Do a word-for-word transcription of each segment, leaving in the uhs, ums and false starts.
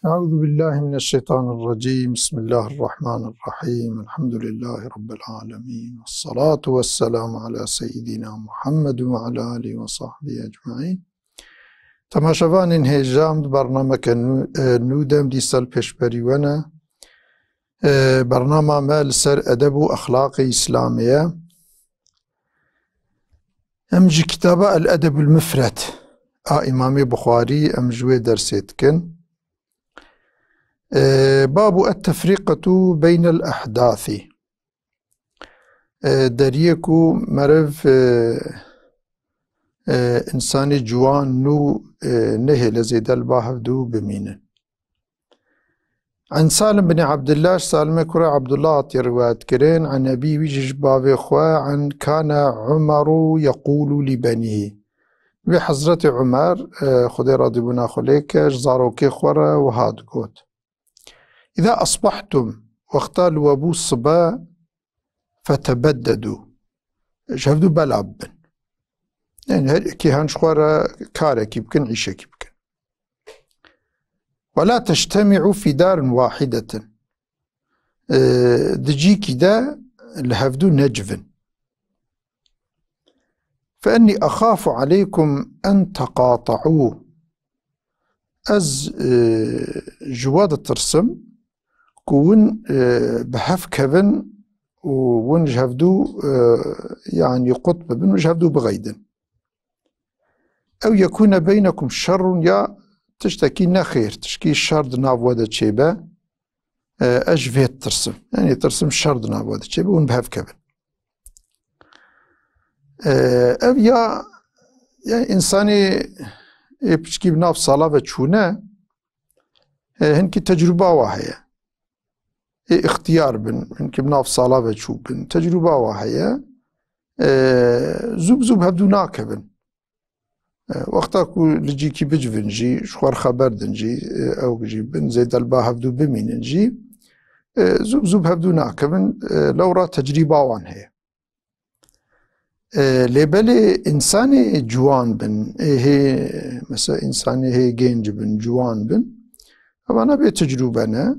أعوذ بالله من الشيطان الرجيم. بسم الله الرحمن الرحيم. الحمد لله رب العالمين. والصلاة والسلام على سيدنا محمد وعلى آله وصحبه أجمعين. Temaşevanên hêja, em di bernameke nû, e, nû de em dîsa li pêşberî we ne. E, bernama me li ser edeb û exlaqê Îslamê ye. Em ji kitaba El Edebul Mufred a Îmamê Buxarî em ji wê dersê dikin. E, babu et-tefrîqetu beynel ehdâthî. E, deriyê ku meriv, e, e, însanê ciwan nû, e, nehêle zêde li ba hevdû bimînin. An Salim bin Abdullah, Salimê kurê Abdullah hatiye rivayet kirin, an ebî, wî jî ji bavê xwe, an kana Umaru yekulu li benîhi. Wê Hezretê Umer, e, Xwedê radîbûna xwe lê ke, ji zarokê xwe re wiha digot. Îza asbahtum, wexta li we bû sibe, fetebeddedu. Ji hevdû bela bibin. Yani her yekî hen ji xwe re karekî bikin, îşekî bikin. Ve la tectemi'u fî darin wahidetin. E, di cîkî de li hevdû necivin. Fe ennî exafu aleykum en teqata'û. Ez, e, ji we ditirsim ku win, e, bi hev kevin û win ji hevdû, e, yanî qut bibin û ji hevdû bixeydin. Ew yekûne beynekum şerrun, ya tiştekî nexêr, tişkî şer di nav we de çêbe, e, ez ji vê ditirsim. Yanî tirsim şer di nav we de çêbe, hûn bi hev kevin. E, ev ya, ya însanê ê piçkî bi nav sala ve çûne, e, hinkî tecrûba wa heye. Ê ixtiyar bin, hinkî bi nav sala ve çû bin, tecrûba wa heye. E, zû bi zû bi hevdû nakevin. E, wexta ku li cîkî bicivin jî, ji xwe re xeber din jî, e, ew jî bin zêde li ba hevdû bimînin jî, e, zû bi zû bi hevdû nakevin, e, lewra tecrîba wan heye. E, lê belê însanê ciwan bin, ê hê, mesela însanê hê gênc bin, ciwan bin, evana bê tecrûbe ne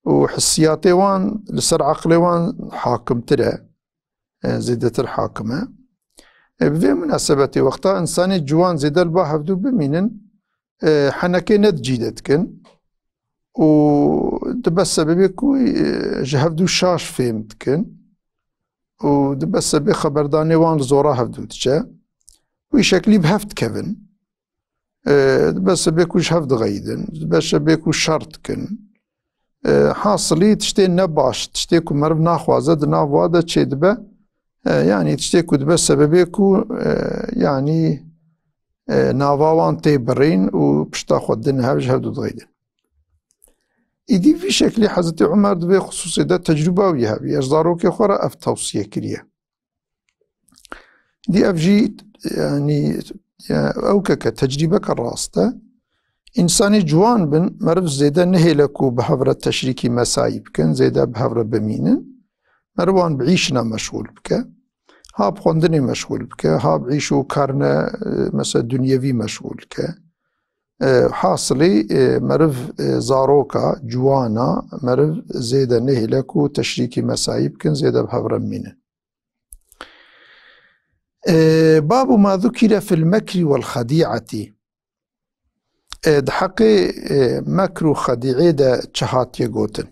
û hissiyatê wan li ser eqlê wan hakimtir e, e, zêdetir hakim e. E, bi vê minasebetê wexta însanê ciwan zêde li ba hevdû bimînin, e, henekê ne di cî de dikin û dibe sebebê ku, e, ji hevdû şaş fêm dikin û dibe sebê xeberdanê wan li zora hevdû diçe. Wî şeklî bi hev dikevin. E, dibe sebê ku ji hev dixeyidin, dibe sebê ku şer dikin. E, hasilî tiştê nebaş, tiştê ku meriv naxwaze di nav wa de çêdibe. E, yanî tiştê ku dibe sebebê ku, e, yanî, e, nava wan tê birîn û pişta xwe din hev ji hevdû dixeyidin. Îdî vî şeklî Hezretî Umer di vê xisûsê de tecrûba wî hebiye. Ji zarokê xwe re ev tewsiye kiriye. Dî ev jî, yanî, ya, ew ke, ke tecrîbeke rast e. Însanê ciwan bin, meriv zêde nehêle ku bi hev re teşrîkî mesayî bikin, zêde bi hev re bimînin. Meriv wan bi îşina meşxûl bike. Ha bi xwendinê meşxûl bike, ha bi îş û karine, e, mesela dunyevî meşxûl bike. E, hasilî, e, meriv, e, zaroka, ciwana, meriv zêde nehêle ku teşrîkî mesayî bikin, zêde bi hev re bimînin. E, babu ma zukire fil mekri wel xedî'etî. E, di heqê, e, mekr û xedî'ê de çi hatiye gotin?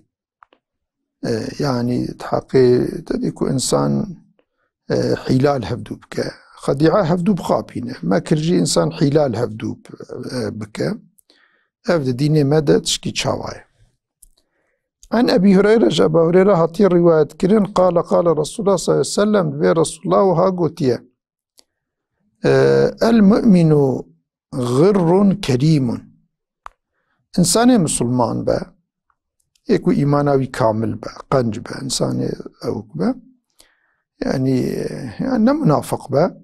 E, yanî di heqê te dî ku însan, e, hîla li hevdû bike. Xedî'a hevdû bixapîne. Mekr jî însan hîla li hevdû, e, bike. Ev di dînê me de tişkî çawa ye? An Ebî Hureyre, ji Ebû Hureyre hatiye rîwayet kirin, qale, qale Resulullah sallallahu aleyhi ve sellem, divê Resulullah wiha gotiye, e, El mu'minu xirrun kerîmun. Însanê misilman be, yê ku îmana wî kamil be, qenc be, însanê ewk be, yanî, yanî ne munafiq be,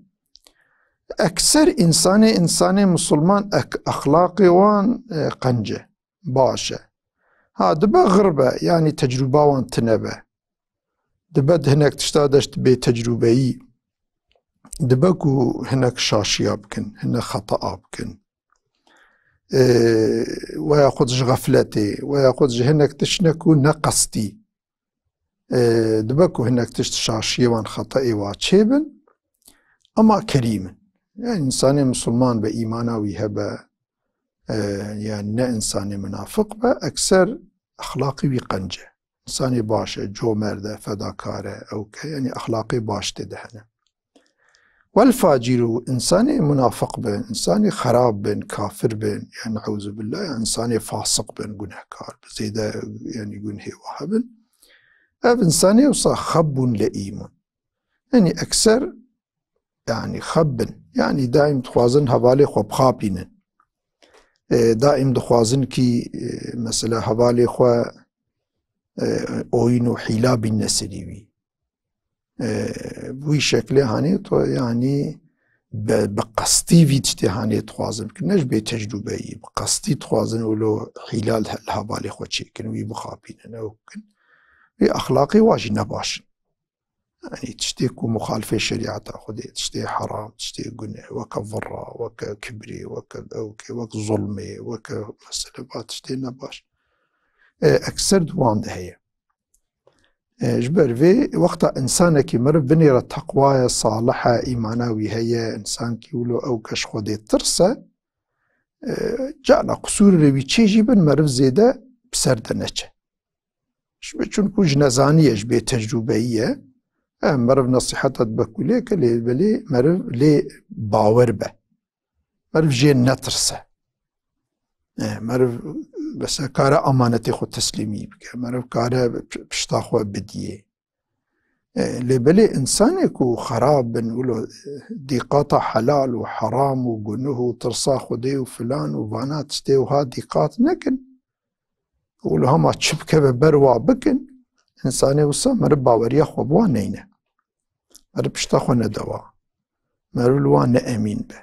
ekser însanê, însanê misilman ek-, exlaqê wan, e, qenc e, baş e. Ha, dibe xir be, yanî tecrûba wan tine be. Dibe di hinek tişta de ji bêtecrûbeyî. Dibe ku hinek şaşiya bikin, hinek xetaa bikin. e, we ya xwe ji xefletê, we ya xwe ji hinek tiştine ku ne qestî. E, dibe ku hinek tişt şaşiyê wan xeteyê wa çêbin, ama kerîm in. Yani însanê misilman be, îmana wî hebe, e, yani ne însanê minafiq be, ekser exlaqî wî qenc e. Însanê baş e, comerd e, fedakar e, ew ke, yani exlaqê baş tê de hene. Wel facîru, însanê munafiq bin, însanê xerab bin, kafir bin, yani neuzubillah, yani însanê fasiq bin, gunehkar bin, zêde yani gunhê wa hebin. Ev însanê wisa xebbun leîmun. Yani ekser, yani xeb bin. Yani daîm dixwazin hevalê xwe bixapînin. E, daîm dixwazin kî, e, mesela hevalê xwe, e, oyîn û hîla bînne serî wî. E, bi wî şeklê hanê to, yanî bi, bi qestî vî tiştê hanê dixwazin bikin. Ne ji bê tecrûbeyî, bi qestî dixwazin wilo hîla li, li hevalê xwe çêkin, wî bixapînin, ew bikin. Vê exlaqê wa jî ne baş in. Yanî tiştê ku muxalifê şerîeta Xwedê, tiştê heram, tiştê guneh, weke vira, weke kibrê, weke ewkê, wek zulmê, weke mesele va tiştê ne baş. E, ekser di wan de heye. E, ji ber vê wexta însanekî meriv binêre teqwa ye, salih e, îmana wî heye, însankî wilo ew keş Xwedê tirs e, e, carna qisûrê wî çê jî bin meriv zêde bi ser de neçe. Ji ber çunku ji nezanî ye, ji bê tecrûbeyî ye. E, meriv nesîheta dibe kulê ke lê belê meriv lê bawer be. Meriv jê netirse. E, meriv mesela kare amanetê xwe teslîmî bike. Meriv kare p-, pişta xwe bidiyê. E, lê belê însanê ku xerab bin, wilo, e, dîqata helal û heram û gunuh û tirsa Xwedê û filan û vana tiştê wiha dîqat nekin, û li hema çi bikeve ber wa bikin, însanê wisa meriv baweriya xwe bi wan neyne. Meriv pişta xwe nede wa. Meriv li wan ne emîn be.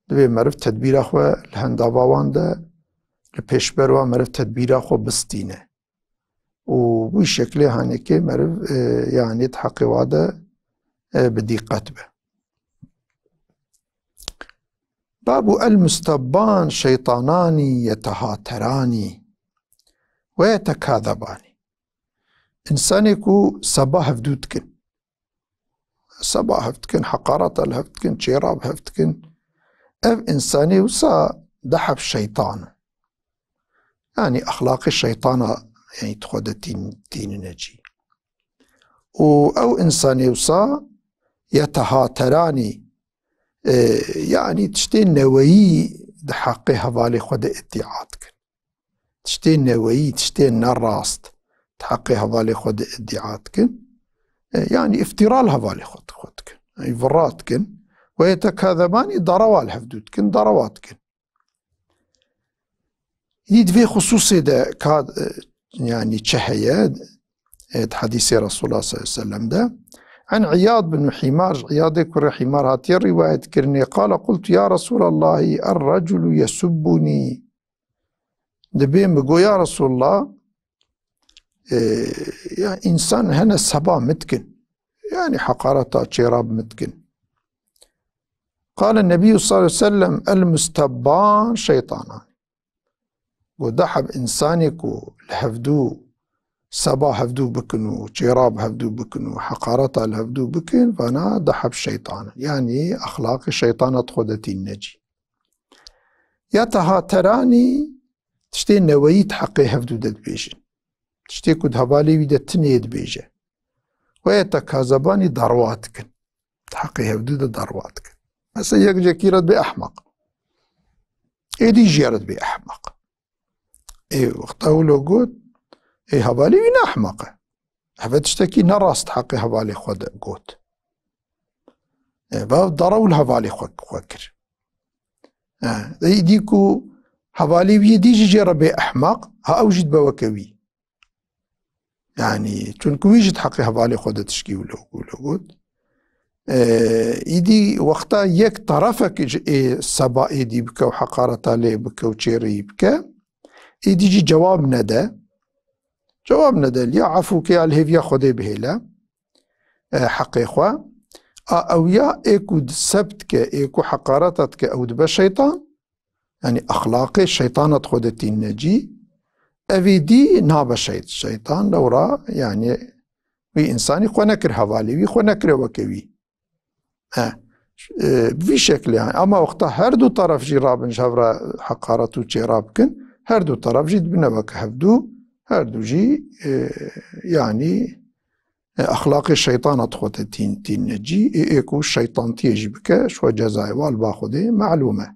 Divê meriv tedbîra xwe li henda va wan de, li pêşber wa meriv tedbîra xwe bistîne. Û bi wî şeklê hanekê meriv, e, yanî di heqê wa de, e, bi dîqet be. Babu el mustebban şeytanani yetehaterani ve yetekazebani. Însanê ku seba hevdû dikin. Seba hev dikin, heqareta li hev dikin, çêra bi hev dikin. Ev însanê wisa deheb şeytan e. Yanî exlaqê şeytana, yanî di xwe de tîn-, tînine cî. Û ew însanê wisa yetehateranî, e, yanî tiştê neweyî di heqê hevalê xwe de îdîa dikin. Tiştê neweyî, tiştê nerast di heqê hevalê xwe de îdîa dikin. E, yanî îftîra li hevalê xwe, xwe dikin. Yanî vira dikin. Ve yetekezebanî, derewa li hevdû dikin, derewa dikin. Îdî di vê xisûsê de ka, e, yanî çi heye, e, di hedîsê Resulullah sallallahu aleyhi ve sellem de. An Îyad bin Hîmar, ji Îyadê kurê Hîmar hatiye rîwayet kirinê, qala qultu ya Resulallahî er-reculu yesubbunî. Dibê min got, ya Resulullah, e, ya însan hene seba min dikin. Yanî heqareta çêra bi min dikin. Qale Nebiyyû sallallahu aleyhi ve sellem, el mustebban şeytanan. Got, deheb însanê ku li hevdû, seba hevdû bikin û çêra bi hevdû bikin û heqareta li hevdû bikin, vana deheb şeytan. Yanî exlaqê şeytana di xwe de tînine cî. Ya tehateranî, tiştê neweyî di heqê hevdû de dibêjin. Tiştê ku di hevalê wî de tinê dibêje. Ve yetekezebanî, derwa dikin. Di heqê hevdû de derwa dikin. Mesela yek cekî re dibê ehmeq. Êdî jê re dibê ehmeq. Ê wexta wilo got, ê hevalê wî ne ehmeq e. Heve tiştekî nerast heqê hevalê xwe de got. E, va derew li hevalê xwe, xwe kir. E, êdî ku hevalê wî yê dî jî jê re bê ehmeq, ha ew jî dibe weke wî. Yanî, çunku wî jî di heqê hevalê xwe de tişkî wilo, wilo got. E, êdî wexta yek terefek ji ê seba êdî bike û heqareta lê bike û çêreyî bike, êdî jî cewab nede. Cewab nede, ya efû ke ya li hêviya Xwedê bihêle, e, heqê xwe. A ew ya ê ku di seb dike, ê ku heqareta dike, ew dibe şeytan. Yanî exlaqê şeytana di xwe de tînine cî, evî dî nabe şeyt-, şeytan, lewra, yanî wî însanî xwe nekir hevalê wî, xwe nekire weke wî. He. E, bi vî şeklê, yanî, ama wexta her du taraf jî rabin ji hev re heqaret û çêra bikin, her du taraf jî dibine weke hevdu, her du jî, e, yanî, e, exlaqê şeytana di xwe de tîn-, tînine cî, ê, ê ku şeytantiyê jî bike, ji xwe cezayê wal ba Xwedê melûm e.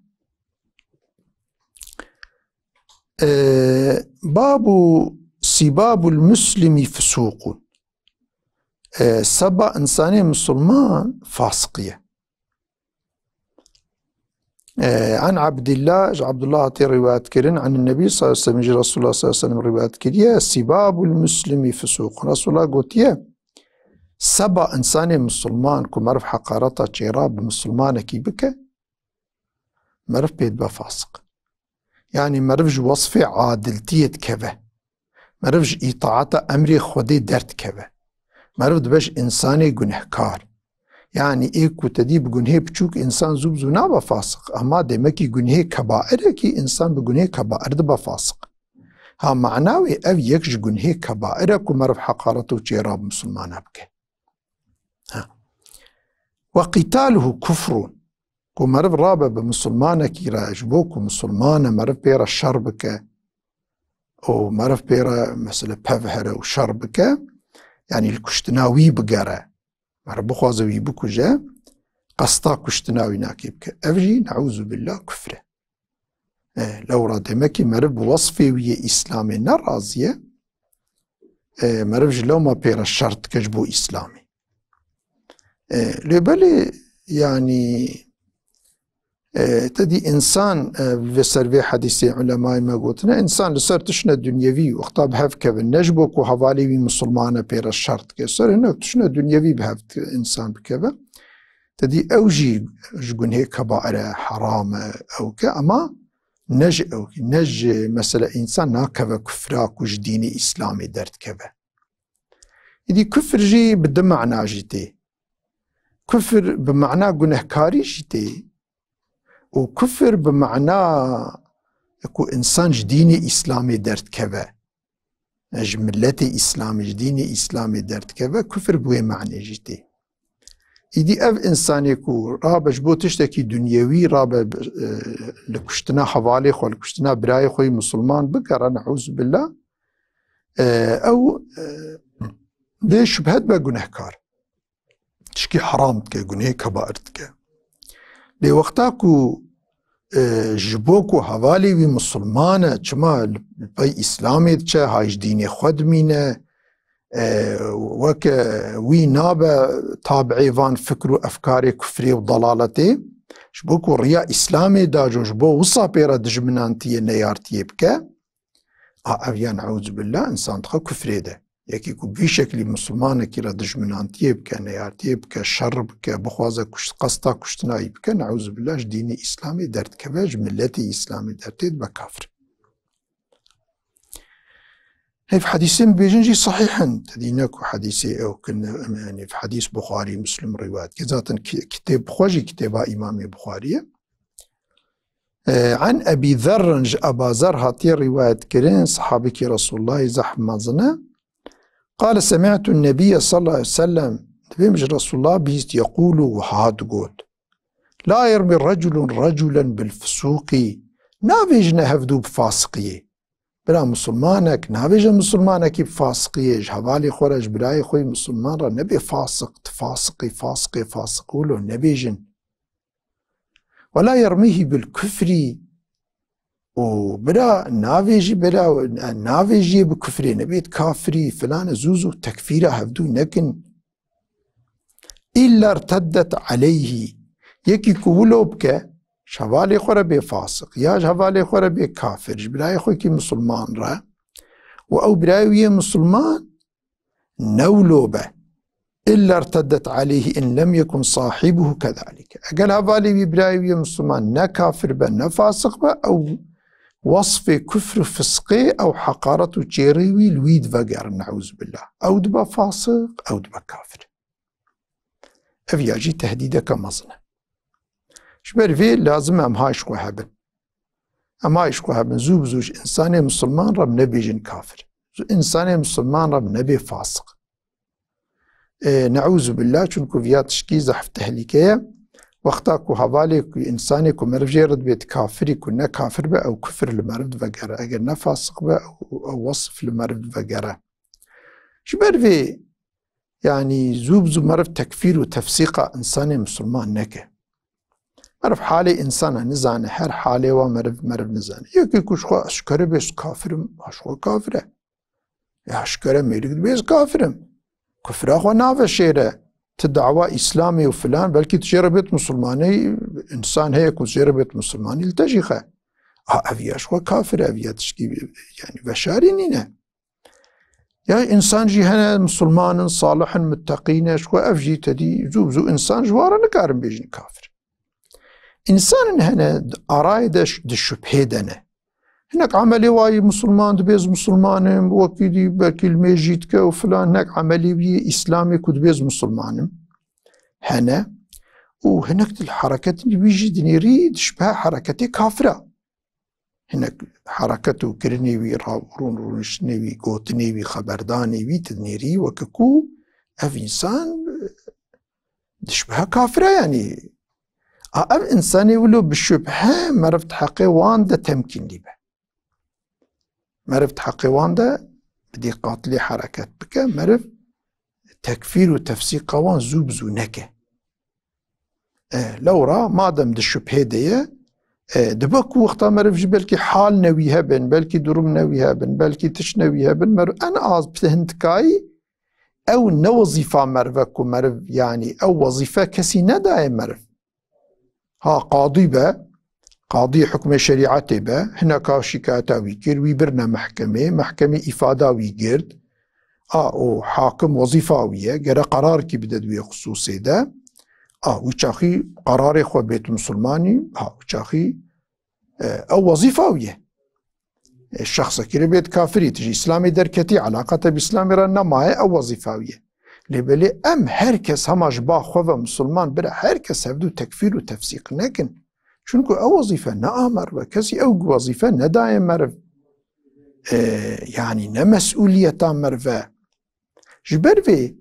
E, babu sibabul muslimi fusûqun. E, seba însanê misilman fasiqî ye. E, an Abdillah, ji Abdullah hatî rîwayet kirin, an Nebî sallallahu aleyhi ve sellem, ji Resulullah sallallahu aleyhi ve sellem rîwayet kiriye, sibabul muslimi fusûq. Resulullah gotiye, seba însanê misilman ku meriv heqareta çêra bi misilmanekî bike, meriv pê dibe fasiq. Yanî meriv ji wesfê adiltiyê dikeve. Meriv ji îtaeta emrê Xwedê derdikeve. Meriv dibe ji însanê gunehkar. Yanî ê ku te dî bi gunhê biçûk însan zû bi zû nabe fasiq. Ama demekî gunhê kebair e kî însan bi gunhê kebair dibe fasiq. Ha, mana wê ev yek ji gunhê kebair e ku meriv heqaret û çêra bi misilmana bike. Ha. Ve qîtaluhu kufrun. Ku meriv rabe bi misilmanekî re, ji bo ku misilman e, meriv pê re şer bike û meriv pê re, mesela, pev here û şer bike, yanî li kuştina wî bigere, meriv bixwaze wî bikuje, qesta kuştina wî nakê bike. Ev jî, neûzubillah, kufr e. E, lewra demekî meriv bi wesfê wî yê Îslamê nerazî ye. E, meriv ji lewma pê re şer dike ji bo Îslamê. E, lê belê, yanî, e, te dî însan, e, li ser vê hedîsê ulemayê me gotine, însan li ser tiştine dunyevî wexta bi hev keve, ne ji bo ku hevalê wî misilman e pê re şer dike. Ser hinek tiştine dunyevî bi hev di-, însan bikeve. Te dî ew jî ji gunhê kebair e, heram e ew ke, ama ne ji ew, ne ji mesela însan nakeve kufra ku ji dînê Îslamê derdikeve. Îdî kufr jî bi du mana jî tê. Kufr bi mana gunehkarî jî tê û kufr bi mana ku însan ji dînê Îslamê derdikeve. Ji miletê Îslamê, ji dînê Îslamê derdikeve, kufr bi wê manê jî tê. Îdî ev însanê ku rabe ji bo tiştekî dunyewî rabe, e, li kuştina hevalê xwe, li kuştina birayê xwe yî misilman bigere, neûzubillah, e, ew, e, bê şubhet be gunehkar. Tişkî heram dike, gunehê kebair dike. Lê wexta ku, e, ji bo ku hevalê wî misilman e, çima li pey Îslamê diçe, hay ji dînê xwe dimîne, e, weke wî nabe tabiê van fikr û efkarê kufrê û dalaletê, ji bo ku riya Îslamê dajo, ji bo wisa pê re dijminantiyê, neyartiyê bike, a, ev ya neûzubillah însan dixe kufrê de. Yekî ku bi vî şeklî misilmanekî re dijminantiyê bike, neyartiyê bike, şer bike, bixwaze kuş-, qesta kuştina wî bike, neûzubillah ji dînê Îslamê derdikeve, ji miletê Îslamê dertê dibe kafir. Hêv hedîsên bêjin jî sahîh in. Te dî ne ku hedîsê ew kin, yanî hedîs Buxarî, Muslim rîwayet ke. Zaten ki-, kitêb xwe jî kitêba Îmamê Buxarî ye. E, an Ebî Zerrin, ji Eba Zer hatiye rîwayet kirin, sahabikî Resûlullahê zehf mezin e. Qale, semî'tu nebiyye sallallahu aleyhi ve sellem, dibêm ji Resûlullah bihîst, yeqûlu, wiha digot, la yermî reculun reculen bil fusûqî, navêjine hevdû bi fasiqiyê. Bira misilmanek navêje misilmanekî bi fasiqiyê, ji hevalê xwe re, ji birayê xwe yî misilman re nebê fasiq, tu fasiqî, fasiqê, fasiq wilo nebêjin. Wela yermîhî bil kufrî. Û bira navêjî, bira navêjiyê bi kufrê, nebêt kafirî, filan, zû zû tekfîra hevdû nekin. Îlla irteddet aleyhî. Yekî ku wilo bike, ji hevalê xwe re bê fasiq, ya ji hevalê xwe re bê kafir, ji birayê xwe kî misilman re, û ew birayê wî yê misilman, newlo be. Îlla irteddet aleyhî in lem yekun sahibuhu kezalike. Eger hevalê wî, birayê wî yê misilman ne kafir be, ne fasiq be, ew wesfê kufr û fisqê, ew heqaret û çêrê wî li wî divegerin, neûzubillah. Ew dibe fasiq, ew dibe kafir. Ev ya jî tehdîdeke mezin e. Ji ber vê lazim e em hay ji xwe hebin. Em ay ji xwe hebin, zû bi zû ji însanê misilman re em nebêjin kafir. Ji însanê misilman re em nebê fasiq. E, neûzubillah, çunku viya tişkî zehf tehlîke ye. Wexta ku hevalê ku însanê ku meriv jê re dibêt kafirî ku ne kafir be, ew kufir li meriv divegere. Eger ne fasiq be, ew, ew wesf li meriv divegere. Ji ber vê, yanî zû bi zû meriv tekfîr û tefsîqa însanê misilman neke. Meriv halê însana nizane, her halê wa meriv, meriv nizane. Yekê ku ji xwe eşkere bê ez kafir im, ha ji xwe kafir e. Ya eşkere mêrik dibê ez kafir im. Kufra xwe naveşêre. Ti dawa Îslamê û filan, belkî tu jê re bêt misilmanê, însan heye ku jê re bêt misilmanî li te jî xe. A, ev ya ji xwe kafir e, ev ya tişkî, yanî veşarî nîne. Ya însan jî hene misilman in, salih in, mutteqî ne, ji xwe ev jî tedî zû bi zû însan ji wan re nikarin bêjin kafir. Însan in hene arayê de ş-, di şubhê de ne. Hinek emelê wa yî misilman dibê ez misilman im, wekî dî belkî li mêjî dike û filan, hinek emelê wî yê Îslamê ku dibê ez misilman im. Hene. Û hinek di hereketên wî jî dinêrî di şubhe hereketê kafira. Hinek hereket û kirinê wî, ra-, rûn rûniştinê wî, gotinê wî, xeberdanê wî, tu dinêrî weke ku ev însan, e, di şubhe kafir e, yanî. A, ev însanê wilo bi şubhe meriv di heqê wan de temkînlî be. Meriv di heqê wan de bi dîqatlî hereket bike, meriv tekfîr û tefsîqa wan zû bi zû neke. E, lewra madem di şubhê de ye, e, dibe ku wexta meriv jî belkî hal ne wî hebin, belkî durum ne wî hebin, belkî tişt ne wî hebin, meriv en az bi hindikayî ew ne wezîfa meriv e ku meriv, yanî ew wezîfe kesî nedaye meriv. Ha qadî be, qadî hukmê şerîetê be, hineka şikayeta wî kir, wî birine mehkemê, mehkemê îfada wî girt. A, û hakim wezîfa wî ye, gere qerarekî bide di wê xisûsê de. A, wî çaxî qerarê xwe bêt misilmanî, ha, wî çaxî, e, ew wezîfa wî ye. E, şexsekî re bêt kafirî, tu ji Îslamê derketî, eleqa te bi Îslamê re nemaye, ew wezîfa wî ye. Lê belê em her kes hema ji ba xwe ve misilman bira, her kes hevdû tekfîr û tefsîq nekin. Çunku ew wezîfe ne a meriv e, kesî ew wezîfe nedaye meriv. E, yanî ne mesûliyeta meriv e. Ji ber vê,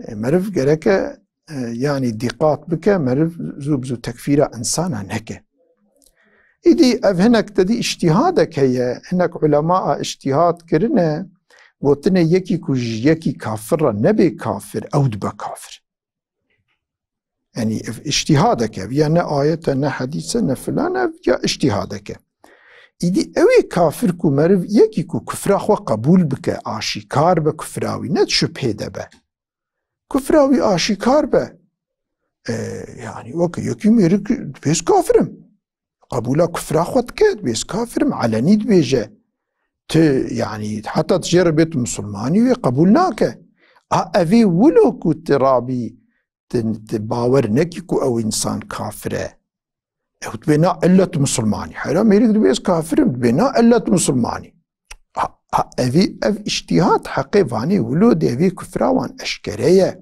e, meriv gereke, e, yanî dîqat bike, meriv zû bi zû tekfîra însana neke. Îdî ev hinek te dî îctîhadek heye, hinek ulema a îctîhad kirine, gotine yekî ku ji yekî kafir re nebê kafir, ew dibe kafir. Yanî ev îctîhadek e, ya ne ayet e, ne hedîs e, ne filan e, ya îctîhadek e. Îdî ew ê kafir ku meriv yekî ku kufra xwe qebûl bike, aşîkar be kufra wî, ne di şubhê de be. Kufra wî aşîkar be. E, yanî weke yekî mêrik dibê ez kafir im. Qebûla kufra xwe dike, dibê ez kafir im, elenî dibêje. Ti, yanî heta tu jê re bêt misilmanî wê qebûl nake. A, ev ê wilo ku tu rabî, tu, tu bawer nekî ku ew însan kafir e. Ew dibê na illa tu misilmanî. Heyra mêrik dibê ez kafir im, dibê na illa tu misilmanî. Ha, ha, evî, ev îctîhad heqê vanê wilo de, evî kufra wan eşkere ye.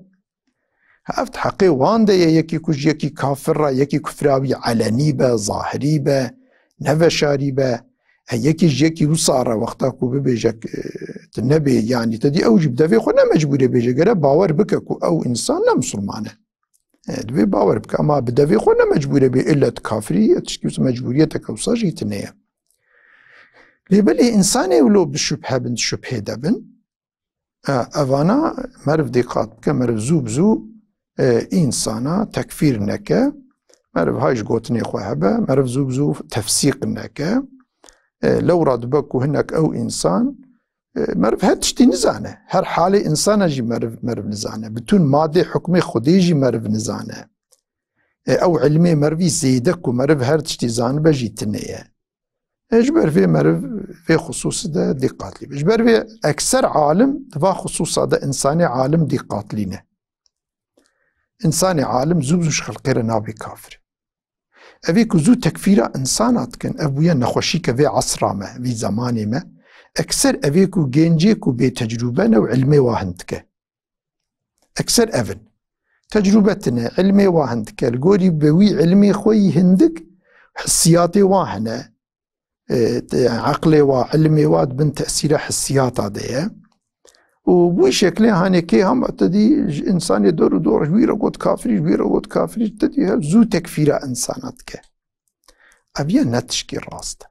Ha, ev di heqê wan de ye, yekî ku ji yekî kafir re, yekî kufra wî elenî be, zahirî be, ne veşarî be. E, yekî ji yekî wisa re wexta ku bibêje, e, tu nebê, yanî te dî ew jî bi devê xwe ne mecbûr e bêje, gere bawer bike ku ew însan ne misilman e. E, divê bawer bike, ama bi devê xwe ne mecbûr e bê, illa tu kafirî, tişkî wisa mecbûriyeteke wisa jî tune ye. Lê belê însanê wilo bi şubhe bin, şubhê de bin, e, evana meriv dîqat bike, meriv zû bi zû, e, însana tekfîr neke, meriv hay ji gotinê xwe hebe, meriv zû bi zû tefsîq neke. E, lewra dibe ku hinek ew însan, e, meriv her tiştî nizane. Her halê însana jî meriv, meriv nizane. Bitûn madê hukmê Xwedê jî meriv nizane. E, ew ilmê merivî zêde ku meriv her tiştî zanibe jî tune ye. E, ji ber vê meriv vê xisûsî de dîqatlî be. Ji ber vê ekser alim di va xisûsa de însanê alim dîqatlî ne. Însanê alim zû zû ji xelqê re nabê kafir. Evê ku zû tekfîra însana dikin, ev bûye nexweşîke vê esra me, vî zemanê me. Ekser evê ku gencê ku bê tecrûbe ne û ilmê wa hindike. Ekser ev in. Tecrûbe tine, ilmê wa hindike. Li gorî bi wî ilmê xwe yî hindik hissiyatê wa hene. e, te-, yani eqlê wa, ilmê wa di bin tesîra hissiyata de ye. Û bu şeklê hanê kê hem te dî ji insanê dor û dor ji wî re got kafirî, ji wî re got kafirî, te dî her zû tekfîra insana dike. Ev ye ne tişkî rast e.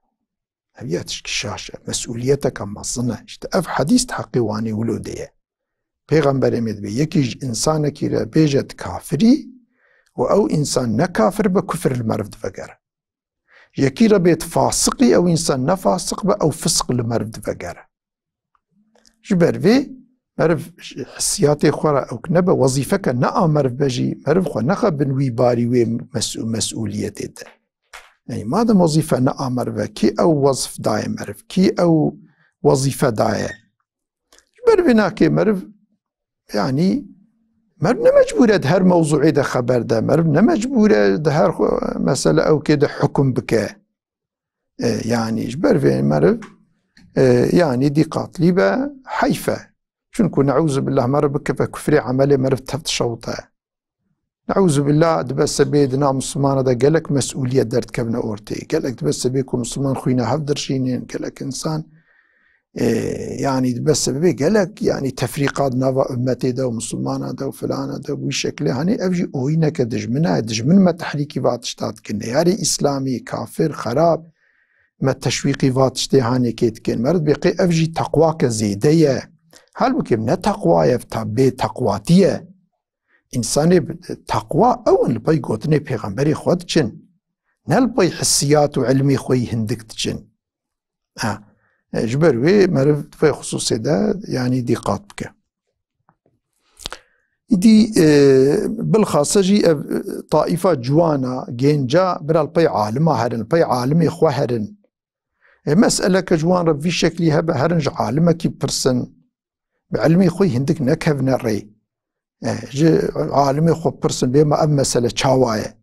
Ev ya tişkî şaş e, mesûliyeteke mezin e. Îşte ev hedîs di heqê wanê wilo de ye. Pêxemberê me dibê, yekî ji însanekî re bêje tu kafir î û ew însan ne kafir be, kufir li meriv divegere. Yekî re bê tu fasiq î, ew însan ne fasiq be, ew fisq li meriv divegere. Ji ber vê meriv hissiyatê xwe re ewk nebe, wezîfeke ne a meriv be jî, meriv xwe nexe bin wî barî wê mes-, mesûliyetê de. Yani madem wezîfe ne a meriv e, kî ew wezf daye meriv, kî ew wezîfe daye? Ji ber vê nakê meriv, yani meriv ne mecbûr e di her mewzûê de xeber de, meriv ne mecbûr e di her xwe-, mesele ewkê de hukm bike. E, yani ji ber vê meriv, e, yani dîqatlî be, heyf e. Çunku neûzubillah meriv bikeve kufrê, emelê meriv tev dişewite. Neûzubillah dibe sebê di nav Mislimana de gelek mesûliyet derdikevine ortê. Gelek dibe sebê ku Misliman xwîna hev dirjînin, gelek însan, e, yani dibe sebê gelek, yani tefrîqa di nava ummetê de û Mislimana de û filana de, wî şeklê, hani ev jî oyîneke dijmina ye. Dijmin me tehrîkî va tişta dikin. Neyarê Îslamî, kafir, xerab, me teşwîqî va tiştê hanê kê dikin. Meriv bê qê ev jî teqwake zêde ye. Halbûkî ne teqwa ye, ta bê teqwatî ye. Însanê bi-, teqwa ew in li pey gotinê pêxemberê xwe diçin. Ne li pey hissiyat û ilmê xwe yî hindik diçin. Ha, e, ji ber wê meriv di vê xisûsê de, yanî dîqat bike. Îdî, e, bilxase jî ev, e, taîfa ciwana, gênca, bira li pey alima herin, li pey alimê xwe herin. E, meseleke ji wan re vî şeklî hebe, herin ji alimekî pirsin. Bi ilmê xwe hindik nekevine rê. E, ji alimê xwe pirsin, bê ma ev mesele çawa ye?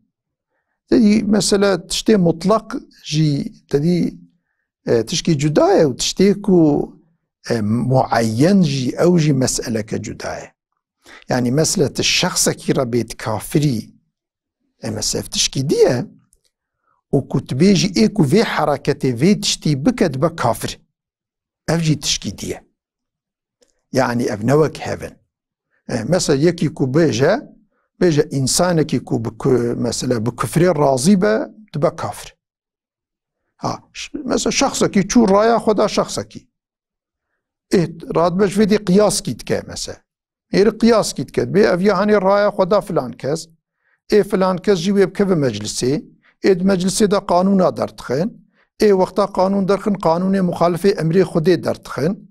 Te dî mesele tiştê mutlaq jî, te dî, e, tişkî cuda ye û tiştê ku, e, muayyen jî, ew jî meseleke cuda ye. Yani mesele tu şexsekî re bêt kafirî, e, mesele tişkî dî ye. Û ku tu bêjî ê ku vê hereketê vê tiştî bike dibe kafir. Ev jî tişkî dî ye. Yani ev ne wek hev in. E, mesela yekî ku bêje, bêje însanekî ku bi ku-, mesela bi kufrê razî be, dibe kafir. Ha, ş-, mesela şexsekî çû raya xwe da şexsekî. Ê, radbe ji vê dê qiyaskî dike mesela. Êrî qiyaskî dike. Bê ev ya hanê raya xwe da filan kes. Ê filan kes jî wê bikeve meclisê. Ê di meclisê de qanûna derdixin. Ê wexta qanûn derxin, qanûnê muxalifê emrê Xwedê derdixin.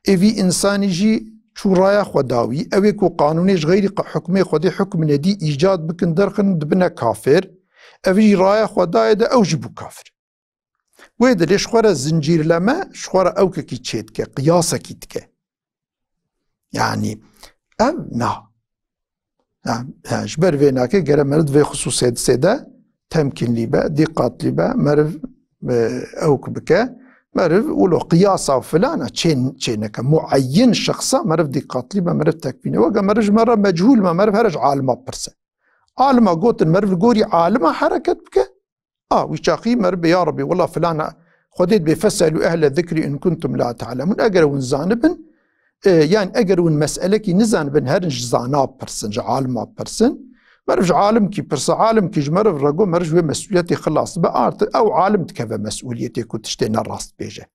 Ê vî însanî jî çû raya xwe da wî. Ew ê ku qanûnê ji xeyrî qe-, hukmê Xwedê hukm nedî îcad bikin derxin dibine kafir. Ev jî raya xwe dayê de ew jî bû kafir. Wê dilê ji xwe re zincîrleme, ji xwe re ewkekî çêdike, qiyasekî dike. Yanî ev na. Ha, ha, ji ber vê nake gere meriv di vê xisûsê de temkînlî be, dîqatlî be, meriv, e, ewk bike, meriv wilo qiyasa û filana çê, çê neke. Muayyen şexsa meriv dîqatlî be, meriv tekfîne. Weke meriv ji me re mechûl me, meriv here ji alima bipirse. Alima gotin meriv li gorî alima hereket bike, a, wî çaxî meriv bê, ya Rebî, wela filana, Xwedê dibê, "Feselu ehle zikrî in kuntum la ta'lemûn." Eger hûn zanibin, e, yani eger hûn meselekî nizanibin, herin ji zana pirsin, ji alima pirsin. Meriv ji alimkî pirse, alimkî ji meriv re got, meriv ji wê mesûliyetê xilas dibe, artık ew alim dikeve mesûliyetê ku tiştê ne rast bêje.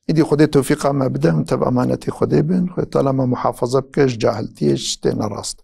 Îdî Xwedê tewfîqa me bide, hûn tev emanetê Xwedê bin, Xwedê Teala me muhafaza bike ji cahiltiyê, ji tiştê nerast.